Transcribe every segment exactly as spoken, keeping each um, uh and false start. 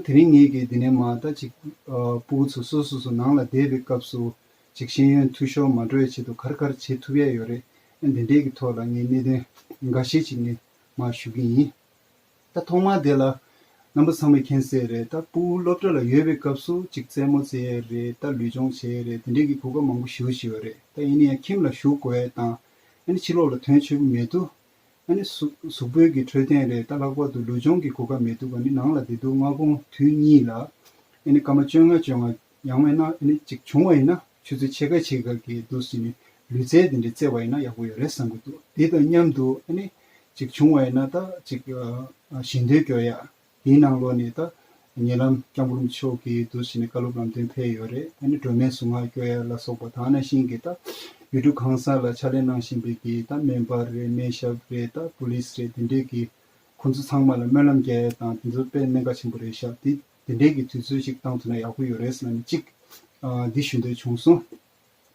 དེ་རིང་ངེད་ཀྱིས་འདི་ནས་མར་ད་ཅིག་ཨ་སྤུ་གུ་ཚོ་སོ་སོ་སོ་ནང་ལ་བསྡད་པའི་སྐབས་སུ་ཅིག་ཤེས་ཡོན་འཐུས་ཤོར་མ་འགྲོ་བའི་ཆེད་དུ་ག་རེ་ག་རེ་བྱེད་ཐུབ་ཡས་ཡོད་རེད། ཨ་འདི་འདྲའི་གི་ཐོག་ལ་ངས་གནད་དོན་འགའ་ཤས་ཅིག་ངས་མར་ཞུ་གི་ཡིན། ད་ཐོག་མར་དེ་ལ་རྣམ་པ་ཚང་མས་མཁྱེན་གསལ་རེད། ད་སྤུ་གུ་སློབ་གྲྭ་ལ་ཡོད་པའི་སྐབས་སུ་ཅིག་རྩེད་མོ་རྩེ་ཡས་རེད། ད་ལུས་སྦྱོང་བྱེད་ཡས་རེད། དེ་འདྲའི་གི་གོ་སྐབས་མང་པོ་ཞེ་པོ་ཅིག་ཡོད་རེད། ད་ཡིན་ན་ཡང་ཁྱིམ་ལ་བཞུགས་དགོས་ཡས་དང་ཨ་ནི་ཕྱི་ལོགས་ལ་ཐོན་ཆོག་གི་མེད་དུས། ཨ་ནི་གཟུགས་གཟུགས་པོའི་གི་འཕྲོད་བསྟེན་རེད། ད་ལྷག་པར་དུ་ལུས་སྦྱོང་གི་གོ་སྐབས་མེད་དུས་ཨ་ནི་ནང་ལ་བསྡད་དུས་སྔ་དགོང་དུས་གཉིས་ལ་ཨ་ནི་སྐར་མ་བཅོ་ལྔ་བཅོ་ལྔ་ཡང་མིན་ན་ཨ་ནི་ཅིག་བྱུང་བ་ཡིན་ན་ཆུ་ཚོད་ཕྱེད་ཀ་ཕྱེད་ཀ་གི་འདུག་སེ་ནི་ལུས་རྩལ་དེ་འདྲ་རྩེ་བ་ཡིན་ན་ཡག་པོ་ཡོད་རེད་བསམ་གྱི་འདུག་དེ་དང་མཉམ་དུ་ཨ་ནི་ཅིག་བྱུང་བ་ཡིན་ན་ད་ཅིག་ཨ་ཞལ་འདོན་སྐྱོར་ཡ། དེའི་ནང་ལོགས་ནས་ད་ཉེ་ལམ་སྐྱབས་མགོན་རིན་པོ་ཆེ་མཆོག་གིས་འདུག་སེ་ནི་བཀའ་སློབ་ལམ་སྟོན་ཕེབས་ཡོད་རེད། ཨ་ནི་སྒྲོལ་མའི་གཟུངས་སྔགས་སྐྱོར་ཡ་ལ་སོགས་པ་དང་ནང་བཞིན་གྱི་ད་ཡུལ་གྲུ་གང་ས་ལ་ཕྱག་ལས་གནང་བཞིན་པའི་གི་ད་སྨན་པ་རེད། སྨན་ཞབས་རེད། ད་པུ་ལིས་རེད། དེ་འདྲས་ཀྱི་ཁོང་ཚོ་ཚང་མ་ལ་སྨོན་ལམ་རྒྱག་ཡ་དང་དེ་ཚོ་དཔེ་གནད་འགག་ཆེན་པོ་རེད་ཤག་དེ་དེ་འདྲས་ཀྱི་དུས་ཚོད་ཅིག་བཏང་ཐུབ་ན་ཡག་པོ་ཡོད་རེད་ཟེར་ནས་གཅིག་ཨ་འདི་ཞུ་འདོད་བྱུང་སོང་།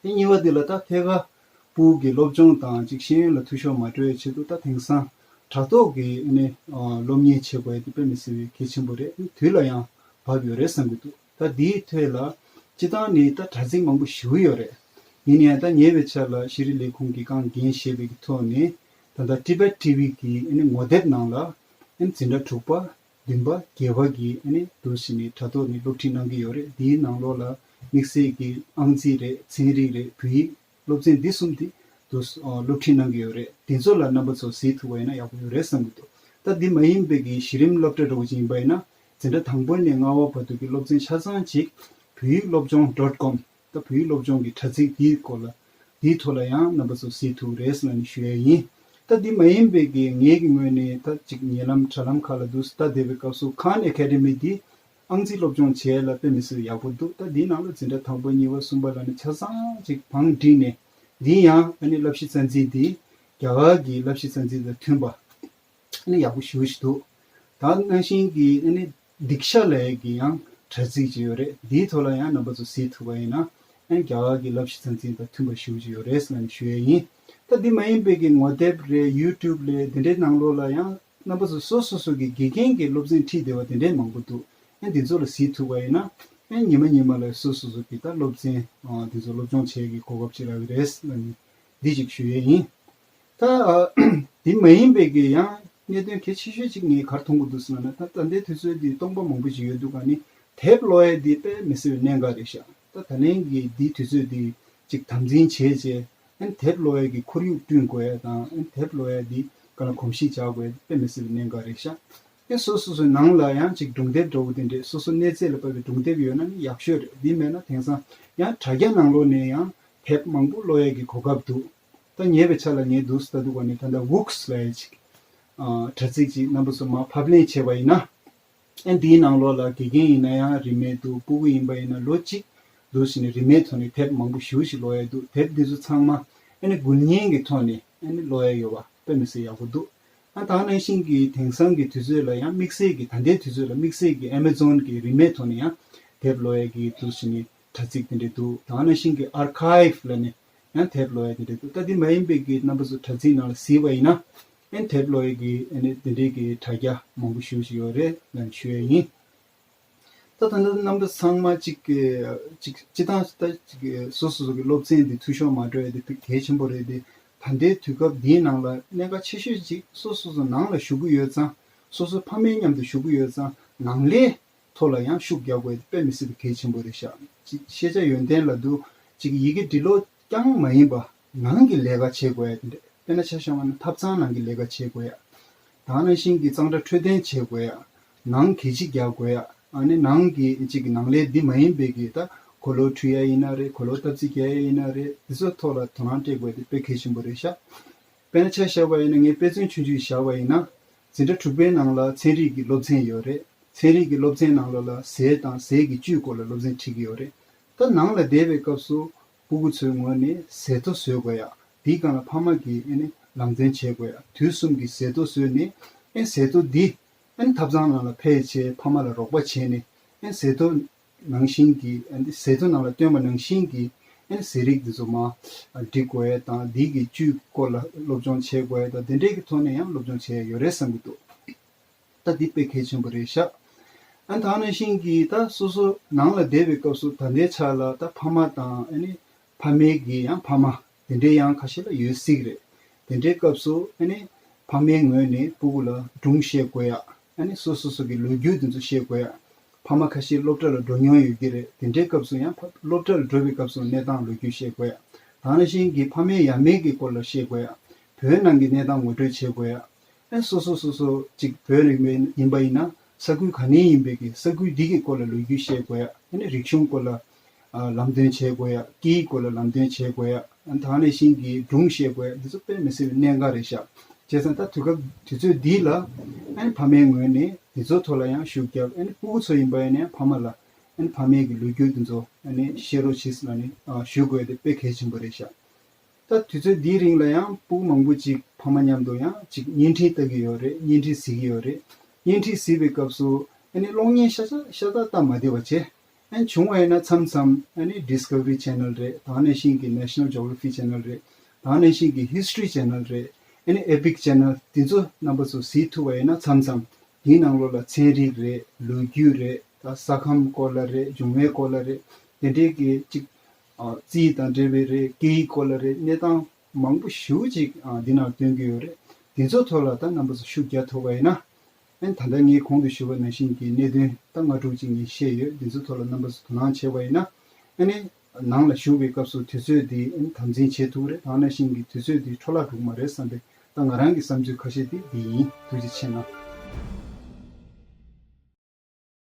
དེ་གཉིས་པ་འདི་ལ་ད་ཐད་ཀར་སྤུ་གུ་གི་སློབ་སྦྱོང་དང་ཅིག་ཤེས་ཡོན་ལ་འཐུས་ཤོར་མ་འགྲོ་བའི་ཆེད་དུ་ད་དེང་སང་དྲ་ཐོག་གི་ཨ་ནི་ཨ་སློབ་གཉེར་བྱེད་དགོས་ཡ་དེ་དཔེ་མི་སྲིད་པའི་གལ་ཆེན་པོ་རེད། དུས་ལ་ཡང་བབ་ཡོད་རེད་བསམ་གྱི་འདུག་ད་འདིའི་ཐད་ལ་སྤྱི་བཏང་ནི་ད་དྲ་ཚིགས་མང་པོ་ཞེ་པོ་ཡོད་རེད། ཡིན་ཡང་ད་ཉེ་བའི་ཆར་ལ་ཤེས་རིག་ལས་ཁུངས་ཀྱིས་རྐང་འགན་བཞེས་པའི་གི་ཐོག་ནས་ད་ལྟ་Tibet T V གི་ཨ་ནི་ངོ་དེབ་ནང་ལ་ཨ་ནི་འཛིན་གྲྭ་དྲུག་པ། བདུན་པ་བརྒྱད་པ་གི་ཨ་ནི་འདུག་སེ་ནི་དྲ་ཐོག་ནས་སློབ་ཁྲིད་གནང་གི་ཡོད་རེད། དེའི་ནང་ལོགས་ལ་དམིགས་བསལ་གྱི་ཨང་རྩིས་རེད། ཚན་རིག་རེད། བོད་ཡིག་སློབ་ཚན་འདི་གསུམ་དེ་འདུག་སེ་སློབ་ཁྲིད་གནང་གི་ཡོད་རེད། དེ་ཚོ་ལ་རྣམ་པ་ཚོ་གཟིགས་ཐུབ་པ་ཡིན་ན་ཡག་པོ་ཡོད་རེད་བསམ་གྱི་འདུག་ད་འདི་མ་ཡིན་པའི་གི་གཞི་རིམ་སློབ་གྲྭ་འདྲ་བོ་ཅིག་ཡིན་པ་ཡིན་ན་འཛིན་གྲྭ་དང་པོ་ནས་ལྔ་པ་བར་དུ་གི་སློབ་ཚན་ཆ་ཚང་ཅིག་བོད་ཡིག་སློབ་སྦྱོང་dot com ད་བོད་ཡིག་སློབ་སྦྱོང་གི་དྲ་ཚིགས་དེའི་སྐོར་ལ་དེའི་ཐོག་ལ་ཡང་རྣམ་པ་ཚོ་གཟིགས་ཐུབ་རེད་ཟེར་ནས་ཞུ་ཡས་ཡིན། ད་འདི་མ་ཡིན་པའི་གི་ངེད་ཀྱི་ངོས་ནས་ད་ཅིག་ཉེ་ལམ་དྲ་ལམ་ཁག་ལ་འདུག་ལྟ་བསྡད་པའི་སྐབས་སུ་Khan Academy འདི་ཨང་རྩིས་སློབ་སྦྱོང་བྱེད་ཡས་ལ་དཔེ་མི་སྲིད་ཡག་པོ་འདུག་ད་འདིའི་ནང་ལ་འཛིན་གྲྭ་དང་པོ་གཉིས་པ་གསུམ་པ་ལ་ནི་ཆ་ཚང་ཅིག་བང་བསྒྲིགས་ནས་འདི་ཡང་ཨ་ནི་བསླབ་གཞི་རྩ་འཛིན་འདི་རྒྱ་གར་གྱི་བསླབ་གཞི་རྩ་འཛིན་དང་མཐུན་པ། ཨ་ནི་ཡག་པོ་ཞེ་པོ་ཞིག་འདུག་ད་ནང་བཞིན་གྱི་ཨ་ནི་Diksha ལབ་ཡས་ཀྱི་ཡང་དྲ་ཚིགས་ཅིག་ཡོད་རེད། འདིའི་ཐོག་ལ་ཡང་རྣམ་པ་ཚོ་གཟིགས་ཐུབ་པ་ཡིན་ན་ཨ་ནི་རྒྱ་གར་གྱི་བསླབ་གཞི་རྩ་འཛིན་དང་མཐུན་པ་ཞེ་པོ་ཅིག་ཡོད་རེད་ཟེར་ནས་ཞུ་ཡས་ཡིན། ད་འདི་མ་ཡིན་པའི་གི་ངོ་དེབ་རེད། YouTube རེད། དེ་འདྲའི་ནང་ལོགས་ལ་ཡང་རྣམ་པ་ཚོ་སོ་སོ་སོ་གི་དགེ་རྒན་གྱི་སློབ་ཚན་ཁྲིད་བསྡད་པ་དེ་འདྲའི་མང་པོ་འདུག་ཨ་ནི་འདི་ཚོ་ལ་གཟིགས་ཐུབ་པ་ཡིན་ན་ཨ་ནི་ཉི་མ་ཉི་མ་ལ་སོ་སོ་སོ་གི་ད་སློབ་ཚན་ཨ་འདི་ཚོ་སློབ་སྦྱོང་བྱེད་ཀྱི་གོ་སྐབས་ཅིག་རག་གི་རེད་ཟེར་ནས་འདི་ཅིག་ཞུ་ཡས་ཡིན། ད་ཨ་འདི་མ་ཡིན་པའི་གི་ཡང་གནད་དོན་གལ་ཆེ་ཤོས་ཅིག་ངས་ག་རེ་མཐོང་གི་འདུག་ཟེར་ན་ད་ད་ལྟའི་དུས་ཚོད་འདི་སྟོང་པ་མང་པོ་ཞིག་ཡོད་འདུག་ག་ནི་དེབ་ཀློག་ཡས་འདི་དཔེ་མི་སྲིད་པའི་གནད་འགག་རེད་ཤག་ད་ད་ལན་གྱི་འདི་དུས་ཚོད་འདི་ཅིག་དམ་འཛིན་བྱས་རྗེས་ཨ་ནི་དེབ་ཀློག་ཡས་ཀྱི་ཁོར་ཡུག་བསྐྲུན་དགོས་ཡས་དང་ཨ་ནི་དེབ་ཀློག་ཡས་འདི་ག་ལ་གོམས་གཤིས་འཇགས་དགོས་ཡས་དཔེ་མི་སྲིད་པའི་གནད་འགག་རེད་ཤག་ཨ་ནི་སོ་སོ་སོའི་ནང་ལ་ཡང་ཅིག་སྒྲུང་དེབ་འདྲ་བོ་དེ་འདྲས་སོ་སོ་གནས་ཚད་ལ་བབས་པའི་སྒྲུང་དེབ་ཡོད་ན་ནི་ཡག་ཤོས་རེད། འདི་མེད་ན་དེང་སང་ཡང་དྲ་རྒྱ་ནང་ལོགས་ནས་ཡང་དེབ་མང་པོ་ཀློག་ཡས་ཀྱི་གོ་སྐབས་འདུག་ད་ཉེ་བའི་ཆར་ལ་ངས་འདུག་སེ་ལྟ་དུས་ག་ནས་ད་ལྟ་ཝུགས་ལབ་ཡས་ཅིག་ཨ་དྲ་ཚིགས་ཅིག་རྣམ་པ་ཚོ་མར་ཕབ་ལེན་བྱས་པ་ཡིན་ན། ཨ་འདིའི་ནང་ལོགས་ལ་དགེ་རྒན་ཡིན་ན་ཡང་རིན་མེད་འདུག་སྤུ་གུ་ཡིན་པ་ཡིན་ན་ལོ་གཅིག་འདུག་སེ་ནས་རིན་མེད་ཐོག་ནས་དེབ་མང་པོ་ཞེ་པོ་ཞིག་ཀློག་ཡས་འདུག་དེབ་འདི་ཚོ་ཚང་མ་ཨ་ནི་འགུལ་བརྙན་གྱི་ཐོག་ནས་ཨ་ནི་ཀློག་ཡས་ཡོད་པ་དཔེ་མི་སྲིད་ཡག་པོ་འདུག་ཨ་ད་ག་ནང་བཞིན་གྱི་དེང་སང་གི་དུས་ཚོད་ལ་ཡང་དམིགས་བསལ་གྱི་ད་ལྟའི་དུས་ཚོད་ལ་དམིགས་བསལ་གྱི་ཨེ་མེ་ཛོན་གྱི་རིན་མེད་ཐོག་ནས་ཡང་དེབ་ཀློག་ཡས་ཀྱི་འདུག་སེ་ནས་དྲ་ཚིགས་དེ་འདྲས་འདུག་ད་ག་ནང་བཞིན་གྱི་ཨར་ཁའིབ་ལབ་ནས་ཡང་དེབ་ཀློག་ཡས་དེ་འདྲས་འདུག་ད་འདི་མ་ཡིན་པའི་གི་རྣམ་པ་ཚོ་དྲ་ཚིགས་ནང་ལ་གཟིགས་པ་ཡིན་ན་ཨ་ནི་དེབ་ཀློག་ཡས་ཀྱི་ཨ་ནི་དེ་འདྲས་ཀྱི་དྲ་རྒྱ་མང་པོ་ཞེ་པོ་ཞིག་ཡོད་རེད་ལབ་ནས་ཞུ་ཡས་ཡིན། ད་ད་ལྟ་རྣམ་པ་ཚང་མ་གཅིག་གི་གཅིག་སྤྱི་བཏང་ད་གཅིག་གི་སོ་སོ་སོ་གི་སློབ་ཚན་འདི་འཐུས་ཤོར་མ་འགྲོ་ཡ་དེ་གལ་ཆེན་པོ་རེད་དེ། ད་ལྟའི་དུས་སྐབས་འདིའི་ནང་ལ་གནད་འགག་ཆེ་ཤོས་གཅིག་སོ་སོ་སོ་ནང་ལ་བཞུགས་ཀྱི་ཡོད་ཙང་། སོ་སོ་ཕ་མའི་མཉམ་དུ་བཞུགས་ཀྱི་ཡོད་ཙང་ནང་ལས་ཐོག་ལ་ཡང་ཤུགས་རྒྱག་དགོས་དེ་དཔེ་མི་སྲིད་པའི་གལ་ཆེན་པོ་རེད་ཤག་ཅིག་ཤེས་བྱ་ཡོན་ཏན་ལབ་དུས་ཅིག་ཡི་གེ་འབྲི་ཀློག་རྐྱང་མ་ཡིན་པ་ནང་གི་ལས་ཀ་བྱེད་དགོས་ཡ་དེ་འདྲ། དཔེར་ན་ཆ་བཞག་པ་ན་ཐབ་ཚང་ནང་གི་ལས་ཀ་བྱེད་དགོས་ཡ། ད་ག་ནང་བཞིན་གྱི་གཙང་སྦྲ་འཕྲོད་བསྟེན་བྱེད་དགོས་ཡ། ནང་གད་ཕྱིས་རྒྱག་དགོས་ཡ། ཨ་ནི་ནང་གི་གཅིག་གི་ནང་ལས་འདི་མ་ཡིན་པའི་གི་ད་གོས་ལོག་འཁྲུད་ཡ་ཡིན་ན་རེད། གོས་ལོག་སྟབས་རྩིས་རྒྱག་ཡ་ཡིན་ན་རེད། འདི་ཚོ་ཐོག་ལ་དོ་སྣང་སྤྲད་དགོས་དེ་དཔེ་གལ་ཆེན་པོ་རེད་ཤག་དཔེར་ན་ཆ་བཞག་པ་ཡིན་ན་ངས་དཔེ་མཚོན་ཆུང་ཆུང་ཞིག་བཞག་པ་ཡིན་ན། འཛིན་གྲྭ་དྲུག་པའི་ནང་ལ་ཚན་རིག་གི་སློབ་ཚན་ཡོད་རེད། ཚན་རིག་གི་སློབ་ཚན་ནང་ལོགས་ལ་ཟས་དང་ཟས་ཀྱི་བཅུད་སྐོར་ལ་སློབ་ཚན་ཁྲིད་ཀྱི་ཡོད་རེད། ད་ནང་ལ་བསྡད་པའི་སྐབས་སུ་སྤུ་གུ་ཚོའི་ངོས་ནས་ཟས་ཐོ་བཟོ་དགོས་ཡ། དེའི་སྒང་ལ་ཕ་མ་གིས་ཨ་ནི་ལམ་སྟོན་བྱེད་དགོས་ཡ། དུས་གསུམ་གྱི་ཟས་ཐོ་བཟོས་ནས་ཨ་ནི་ཟས་ཐོ་འདི་ཨ་ནི་ཐབ་ཚང་ནང་ལ་ཕེབས་བྱས་ཕ་མ་ལ་རོགས་པ་བྱས་ནས་ཨ་ནི་ཟས་ཐོ་ནང་བཞིན་གྱི་ཨ་ནི་ཟས་ཐོ་ནང་ལ་བཏོན་པ་ནང་བཞིན་གྱི་ཨ་ནི་ཟས་རིགས་འདི་ཚོ་མར་སྒྲིག་དགོས་ཡ་དང་འདི་གི་བཅུད་སྐོར་ལ་སློབ་སྦྱོང་བྱེད་དགོས་ཡ་དང་དེ་འདྲའི་གི་ཐོག་ནས་ཡང་སློབ་སྦྱོང་བྱེད་ཡ་ཡོད་རེད་བསམ་གྱི་འདུག་ད་འདི་དཔེ་གལ་ཆེན་པོ་རེད་ཤག་ཨ་ནི་དེ་ནང་བཞིན་གྱི་ད་སོ་སོ་ནང་ལ་བསྡད་པའི་སྐབས་སུ་ད་ལྟའི་ཆ་ལ་ད་ཕ་མ་དང་ཨ་ནི་ཕ་མའི་གི་ཡང་ཕ་མ་དེ་འདྲའི་ཡང་ཁ་ཤས་ལ་ཡོད་སྲིད་རེད། དེ་འདྲའི་སྐབས་སུ་ཨ་ནི་ཕ་མའི་ངོས་ནས་སྤུ་གུ་ལ་སྒྲུང་བཤད་དགོས་ཡ། ཨ་ནི་སོ་སོ་སོ་གི་ལོ་རྒྱུས་དེ་ཚོ་བཤད་དགོས་ཡ། ཕ་མ་ཁ་ཤས་སློབ་གྲྭ་ལ་འགྲོ་མྱོང་ཡོད་ཀྱི་རེད། དེ་འདྲའི་སྐབས་སུ་ཡང་ཕ་སློབ་གྲྭ་ལ་འགྲོ་བའི་སྐབས་སུ་གནས་སྟངས་ལོ་རྒྱུས་བཤད་དགོས་ཡ། དེ་ནང་བཞིན་གྱི་ཕ་མའི་ཡབ་མེས་ཀྱི་སྐོར་ལ་བཤད་དགོས་ཡ། བོད་ནང་གི་གནས་སྟངས་ངོ་སྤྲོད་བྱེད་དགོས་ཡ། ཨ་སོ་སོ་སོ་སོ་གཅིག་བོད་རིགས་མི་ཡིན་པ་ཡིན་ན་ས་ཁུལ་ག་ནས་ཡིན་པའི་གི་ས་ཁུལ་འདི་གི་སྐོར་ལ་ལོ་རྒྱུས་བཤད་དགོས་ཡ། ཨ་ནི་རིག་གཞུང་སྐོར་ལ་ཨ་ལམ་སྟོན་བྱེད་དགོས་ཡ། སྐད་ཡིག་སྐོར་ལ་ལམ་སྟོན་བྱེད་དགོས་ཡ། ཨ་དེ་ནང་བཞིན་གྱི་སྒྲུང་བཤད་དགོས་ཡ། འདི་ཚོ་དཔེ་མི་སྲིད་པའི་གནད་འགག་རེད་ཤག་བྱས་ཙང་ད་དུས་སྐབས་དུས་ཚོད་འདི་ལ་ཨ་ནི་ཕ་མའི་ངོས་ནས་འདི་ཚོ་ཐོག་ལ་ཡང་ཤུགས་རྒྱབ། ཨ་ནི་སྤུ་གུ་ཚོ་ཡིན་པ་ཡིན་ན་ཡང་ཕ་མ་ལ་ཨ་ནི་ཕ་མའི་གི་ལོ་རྒྱུས་འདི་ཚོ་ཨ་ནི་བཤད་རོགས་བྱེད་ཟེར་ལ་ནི་ཨ་ཞུ་དགོས་དེ་དཔེ་གལ་ཆེན་པོ་རེད་ཤག་ད་དུས་ཚོད་འདིའི་རིང་ལ་ཡང་སྤུ་གུ་མང་པོ་ཅིག་ཕ་མ་མཉམ་དུ་ཡང་ཅིག་བརྙན་འཕྲིན་ལྟ་གི་ཡོད་རེད། བརྙན་འཕྲིན་གཟིགས་ཀྱི་ཡོད་རེད། བརྙན་འཕྲིན་གཟིགས་པའི་སྐབས་སུ་ཨ་ནི་གློག་བརྙན་ཤ་ཤ་ཤ་སྟག་ལྟ་མ་བདེ་བ་བྱས། ཨ་ནི་བྱུང་བ་ཡིན་ན་མཚམས་མཚམས་ཨ་ནི་Discovery Channel རེད། དེ་ནང་བཞིན་གྱི་National Geography Channel རེད། དེ་ནང་བཞིན་གྱི་History Channel རེད། ཨ་ནི་Epic Channel འདི་ཚོ་རྣམ་པ་ཚོ་གཟིགས་ཐུབ་པ་ཡིན་ན་མཚམས་མཚམས་འདིའི་ནང་ལོགས་ལ་ཚན་རིག་རེད། ལོ་རྒྱུས་རེད། ད་ས་ཁམས་སྐོར་ལ་རེད། འབྱུང་བའི་སྐོར་ལ་རེད། དེ་འདྲའི་གི་ཅིག་ཨ་རྩིས་དང་འབྲེལ་བའི་རེད། སྐད་ཡིག་སྐོར་ལ་རེད། གནས་སྟངས་མང་པོ་ཞེ་པོ་ཅིག་ཨ་འདི་ནང་སྟོན་གྱི་ཡོད་རེད། འདི་ཚོ་ཐོག་ལ་ད་རྣམ་པ་ཚོ་ཤུགས་རྒྱག་ཐུབ་པ་ཡིན་ན། ཨ་ནི་ད་ལྟ་ངས་གོང་དུ་ཞུས་པ་ནང་བཞིན་གྱི་གནད་དོན་ད་ལྔ་དྲུག་ཅིག་ངས་བཤད་ཡོད། འདི་ཚོ་ཐོག་ལ་རྣམ་པ་ཚོ་དོ་སྣང་བྱས་པ་ཡིན་ན། ཨ་ནི་ནང་ལ་བཞུགས་པའི་སྐབས་སུ་དུས་ཚོད་འདི་ཨ་ནི་དམ་འཛིན་བྱེད་ཐུབ་རེད། དེ་ནང་བཞིན་གྱི་དུས་ཚོད་འདི་འཕྲོ་བརླག་འགྲོ་གི་མ་རེད་བསམ་པའི་ད་ང་རང་གི་བསམ་ཚུལ་ཁ་ཤས་འདི་འདི་ཡིན། ཐུགས་རྗེ་ཆེ་གནང་།